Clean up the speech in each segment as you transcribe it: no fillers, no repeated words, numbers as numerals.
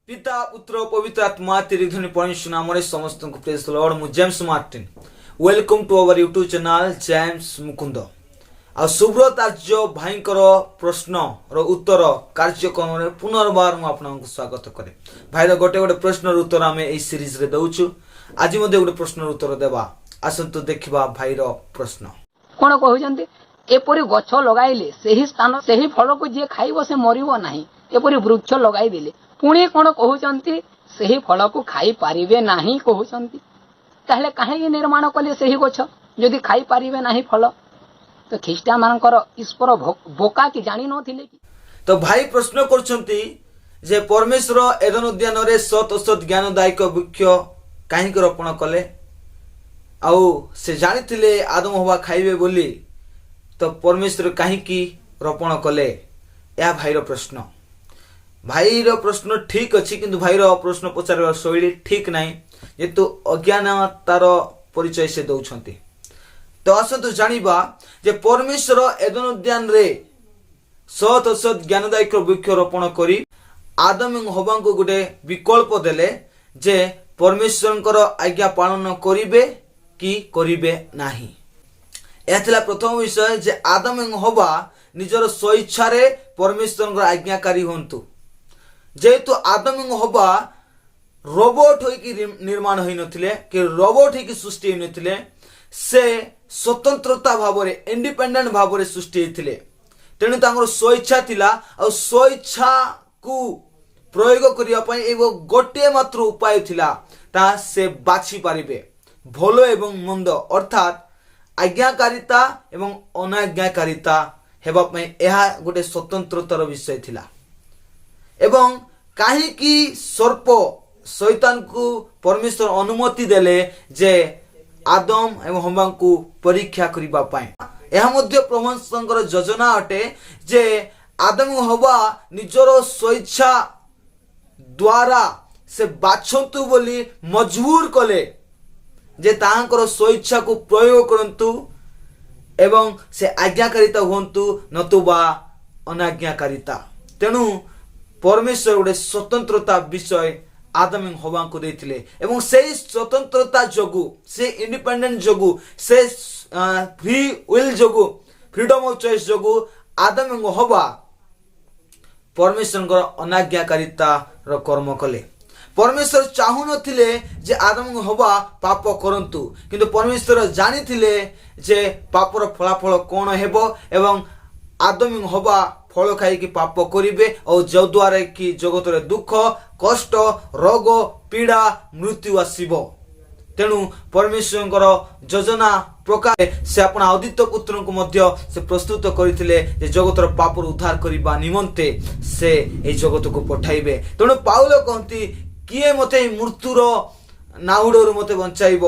ପିତା, ପୁତ୍ର, ପବିତ୍ର ଆତ୍ମା ତ୍ରିଧନି ପରମେଶ୍ୱର ନାମରେ ସମସ୍ତଙ୍କୁ ପ୍ରେଜ ଲର୍ଡ। ମୁଁ James Martin. Welcome to our YouTube channel James Mukund. ଆଉ ସୁବ୍ରତ ଆର୍ଯ୍ୟ ଭାଇଙ୍କର ପ୍ରଶ୍ନର ଉତ୍ତର କାର୍ଯ୍ୟକ୍ରମରେ ପୁନର୍ବାର ମୁଁ ଆପଣଙ୍କୁ ସ୍ୱାଗତ କରେ। ଭାଇର ଗୋଟେ ଗୋଟେ ପ୍ରଶ୍ନର ଉତ୍ତର ଆମେ ଏଇ ସିରିଜରେ ଦେଉଛୁ। ଆଜି ମଧ୍ୟ ଗୋଟେ ପ୍ରଶ୍ନର ଉତ୍ତର ଦେବା। ଆସନ୍ତୁ ଦେଖିବା ଭାଇର ପ୍ରଶ୍ନ। କଣ କହୁଛନ୍ତି? ଏପରି ଗଛ ଲଗାଇଲେ ସେହି ସ୍ଥାନ, ସେହି ଫଳକୁ ଯିଏ ଖାଇବ, ସେ ମରିବ ନାହିଁ। ଏପରି ବୃକ୍ଷ ଲଗାଇଦେଲେ। ପୁଣି କଣ କହୁଛନ୍ତି? ସେହି ଫଳକୁ ଖାଇପାରିବେ ନାହିଁ କହୁଛନ୍ତି। ତାହେଲେ କାହିଁକି ନିର୍ମାଣ କଲେ ସେହି ଗଛ, ଯଦି ଖାଇପାରିବେ ନାହିଁ ଫଳ? ତ ଖ୍ରୀଷ୍ଟିଆନ ମାନଙ୍କର ଈଶ୍ୱର ବୋକା କି? ଜାଣି ନଥିଲେ କି? ତ ଭାଇ ପ୍ରଶ୍ନ କରୁଛନ୍ତି ଯେ ପରମେଶ୍ୱର ଏଦନ ଉଦ୍ୟାନରେ ସତ୍ ଅସତ୍ ଜ୍ଞାନଦାୟକ ବୃକ୍ଷ କାହିଁକି ରୋପଣ କଲେ? ଆଉ ସେ ଜାଣିଥିଲେ ଆଦମ ହବା ଖାଇବେ ବୋଲି, ତ ପରମେଶ୍ୱର କାହିଁକି ରୋପଣ କଲେ? ଏହା ଭାଇର ପ୍ରଶ୍ନ। ଭାଇର ପ୍ରଶ୍ନ ଠିକ ଅଛି, କିନ୍ତୁ ଭାଇର ପ୍ରଶ୍ନ ପଚାରିବା ଶୈଳୀ ଠିକ ନାହିଁ, ଯେହେତୁ ଅଜ୍ଞାନତାର ପରିଚୟ ସେ ଦେଉଛନ୍ତି। ତ ଆସନ୍ତୁ ଜାଣିବା ଯେ ପରମେଶ୍ୱର ଏଦନ ଉଦ୍ୟାନରେ ସତ୍ ଅସତ୍ ଜ୍ଞାନଦାୟକ ବୃକ୍ଷ ରୋପଣ କରି ଆଦମ ଏବଂ ହବାଙ୍କୁ ଗୋଟେ ବିକଳ୍ପ ଦେଲେ ଯେ ପରମେଶ୍ୱରଙ୍କର ଆଜ୍ଞା ପାଳନ କରିବେ କି କରିବେ ନାହିଁ। ଏହା ଥିଲା ପ୍ରଥମ ବିଷୟ ଯେ ଆଦମ ଏବଂ ହବା ନିଜର ସ୍ୱଇଚ୍ଛାରେ ପରମେଶ୍ୱରଙ୍କର ଆଜ୍ଞାକାରୀ ହୁଅନ୍ତୁ। ଯେହେତୁ ଆଦମ ଏବଂ ହବା ରୋବୋଟ ହୋଇକି ନିର୍ମାଣ ହୋଇନଥିଲେ କି ରୋବୋଟ ହେଇକି ସୃଷ୍ଟି ହୋଇନଥିଲେ, ସେ ସ୍ୱତନ୍ତ୍ରତା ଭାବରେ, ଇଣ୍ଡିପେଣ୍ଡେଣ୍ଟ ଭାବରେ ସୃଷ୍ଟି ହେଇଥିଲେ। ତେଣୁ ତାଙ୍କର ସ୍ୱଇଚ୍ଛା ଥିଲା ଆଉ ସ୍ୱଇଚ୍ଛାକୁ ପ୍ରୟୋଗ କରିବା ପାଇଁ ଏକ ଗୋଟିଏ ମାତ୍ର ଉପାୟ ଥିଲା, ତାହା ସେ ବାଛି ପାରିବେ ଭଲ ଏବଂ ମନ୍ଦ, ଅର୍ଥାତ୍ ଆଜ୍ଞାକାରିତା ଏବଂ ଅନାଜ୍ଞାକାରିତା ହେବା ପାଇଁ ଏହା ଗୋଟେ ସ୍ୱତନ୍ତ୍ରତାର ବିଷୟ ଥିଲା। ଏବଂ କାହିଁକି ସର୍ପ ଶୈତାନକୁ ପରମେଶ୍ୱର ଅନୁମତି ଦେଲେ ଯେ ଆଦମ ଏବଂ ହବାଙ୍କୁ ପରୀକ୍ଷା କରିବା ପାଇଁ? ଏହା ମଧ୍ୟ ପ୍ରଭୁଙ୍କର ଯୋଜନା ଅଟେ ଯେ ଆଦମ ଏବଂ ହବା ନିଜର ସ୍ୱଇଚ୍ଛା ଦ୍ୱାରା ସେ ବାଛନ୍ତୁ ବୋଲି ମଜବୁର କଲେ ଯେ ତାହାଙ୍କର ସ୍ୱଇଚ୍ଛାକୁ ପ୍ରୟୋଗ କରନ୍ତୁ ଏବଂ ସେ ଆଜ୍ଞାକାରିତା ହୁଅନ୍ତୁ ନତୁବା ଅନାଜ୍ଞାକାରିତା। ତେଣୁ ପରମେଶ୍ୱର ଗୋଟେ ସ୍ୱତନ୍ତ୍ରତା ବିଷୟ ଆଦମ ଏବଂ ହବାଙ୍କୁ ଦେଇଥିଲେ ଏବଂ ସେଇ ସ୍ୱତନ୍ତ୍ରତା ଯୋଗୁ, ସେ ଇଣ୍ଡିପେଣ୍ଡେଣ୍ଟ ଯୋଗୁ, ସେ ଫ୍ରି will ଯୋଗୁ, ଫ୍ରିଡମ ଅଫ ଚଏସ୍ ଯୋଗୁ ଆଦମ ଏବଂ ହବା ପରମେଶ୍ୱରଙ୍କର ଅନାଜ୍ଞାକାରିତାର କର୍ମ କଲେ। ପରମେଶ୍ୱର ଚାହୁଁନଥିଲେ ଯେ ଆଦମ ଏବଂ ହବା ପାପ କରନ୍ତୁ, କିନ୍ତୁ ପରମେଶ୍ୱର ଜାଣିଥିଲେ ଯେ ପାପର ଫଳାଫଳ କ'ଣ ହେବ ଏବଂ ଆଦମ ଏବଂ ହବା ଫଳ ଖାଇକି ପାପ କରିବେ ଆଉ ଯଦ୍ୱାରା କି ଜଗତରେ ଦୁଃଖ, କଷ୍ଟ, ରୋଗ, ପୀଡ଼ା, ମୃତ୍ୟୁ ଆସିବ। ତେଣୁ ପରମେଶ୍ୱରଙ୍କର ଯୋଜନା ପ୍ରକାର ସେ ଆପଣା ଅଦ୍ୱିତୀୟ ପୁତ୍ରଙ୍କୁ ମଧ୍ୟ ସେ ପ୍ରସ୍ତୁତ କରିଥିଲେ ଯେ ଜଗତର ପାପରୁ ଉଦ୍ଧାର କରିବା ନିମନ୍ତେ ସେ ଏହି ଜଗତକୁ ପଠାଇବେ। ତେଣୁ ପାଉଲ କହନ୍ତି, "କିଏ ମତେ ଏହି ମୃତ୍ୟୁର ନାହୁଡ଼ରୁ ମତେ ବଞ୍ଚାଇବ?"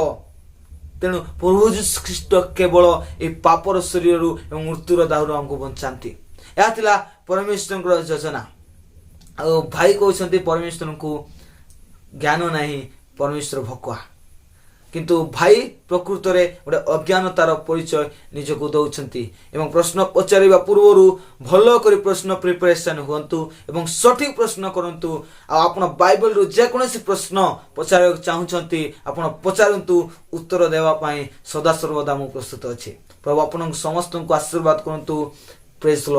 ତେଣୁ ପ୍ରଭୁ ଯୀଶୁ ଖ୍ରୀଷ୍ଟ କେବଳ ଏହି ପାପର ଶରୀରରୁ ଏବଂ ମୃତ୍ୟୁର ଦାହୁରୁ ଆମକୁ ବଞ୍ଚାନ୍ତି। ଏହା ଥିଲା ପରମେଶ୍ୱରଙ୍କର ଯୋଜନା। ଆଉ ଭାଇ କହୁଛନ୍ତି ପରମେଶ୍ୱରଙ୍କୁ ଜ୍ଞାନ ନାହିଁ, ପରମେଶ୍ୱର ଭକୁଆ। କିନ୍ତୁ ଭାଇ ପ୍ରକୃତରେ ଗୋଟେ ଅଜ୍ଞାନତାର ପରିଚୟ ନିଜକୁ ଦେଉଛନ୍ତି। ଏବଂ ପ୍ରଶ୍ନ ପଚାରିବା ପୂର୍ବରୁ ଭଲ କରି ପ୍ରଶ୍ନ ପ୍ରିପାରେସନ୍ ହୁଅନ୍ତୁ ଏବଂ ସଠିକ ପ୍ରଶ୍ନ କରନ୍ତୁ। ଆଉ ଆପଣ ବାଇବଲରୁ ଯେକୌଣସି ପ୍ରଶ୍ନ ପଚାରିବାକୁ ଚାହୁଁଛନ୍ତି, ଆପଣ ପଚାରନ୍ତୁ। ଉତ୍ତର ଦେବା ପାଇଁ ସଦାସର୍ବଦା ମୁଁ ପ୍ରସ୍ତୁତ ଅଛି। ପ୍ରଭୁ ଆପଣଙ୍କୁ ସମସ୍ତଙ୍କୁ ଆଶୀର୍ବାଦ କରନ୍ତୁ। ପ୍ରେଜ୍।